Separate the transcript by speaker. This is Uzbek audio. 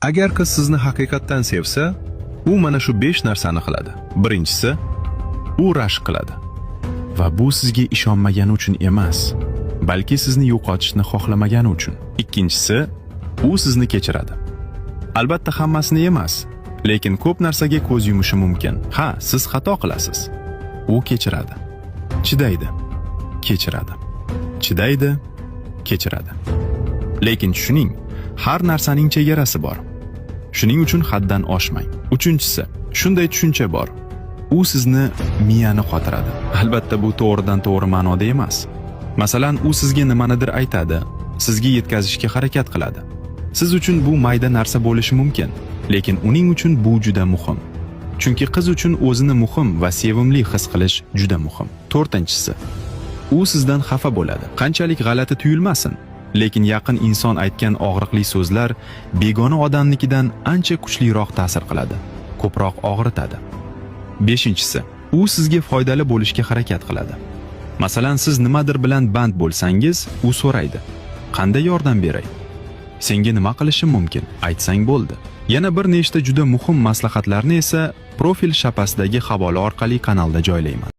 Speaker 1: Agar qiz sizni haqiqatdan sevsa, u mana shu 5 narsani qiladi. Birinchisi, u rashk qiladi.
Speaker 2: Va bu sizga ishonmagani uchun emas, balki sizni yo'qotishni xohlamagani uchun.
Speaker 1: Ikkinchisi, u sizni kechiradi. Albatta hammasini emas, lekin ko'p narsaga ko'z yumishi mumkin. Ha, siz xato qilasiz. U kechiradi. Chidaydi. Kechiradi. Chidaydi, kechiradi. Lekin tushuning, har narsaning chegarasi bor. Shuning uchun haddan oshmang. Uchinchisi, shunday tushuncha bor. U sizni miyani qotiradi. Albatta bu to'g'ridan to'g'ri ma'noda emas. Masalan, u sizga nimanidir aytadi, sizga yetkazishga harakat qiladi. Siz uchun bu mayda narsa bo'lishi mumkin, lekin uning uchun bu juda muhim. Chunki qiz uchun o'zini muhim va sevimli his qilish juda muhim. To'rtinchisi, u sizdan xafa bo'ladi. Qanchalik g'alati tuyulmasin, lekin yaqin inson aytgan og'riqli so'zlar begona odamnikidan ancha kuchliroq ta'sir qiladi, ko'proq og'ritadi. Beshinchisi, u sizga foydali bo'lishga harakat qiladi. Masalan, siz nimadir bilan band bo'lsangiz, u so'raydi: "Qanday yordam beray? Senga nima qilishim mumkin? Aytsang bo'ldi." Yana bir nechta juda muhim maslahatlarni esa profil shapasidagi havola orqali kanalda joylayman.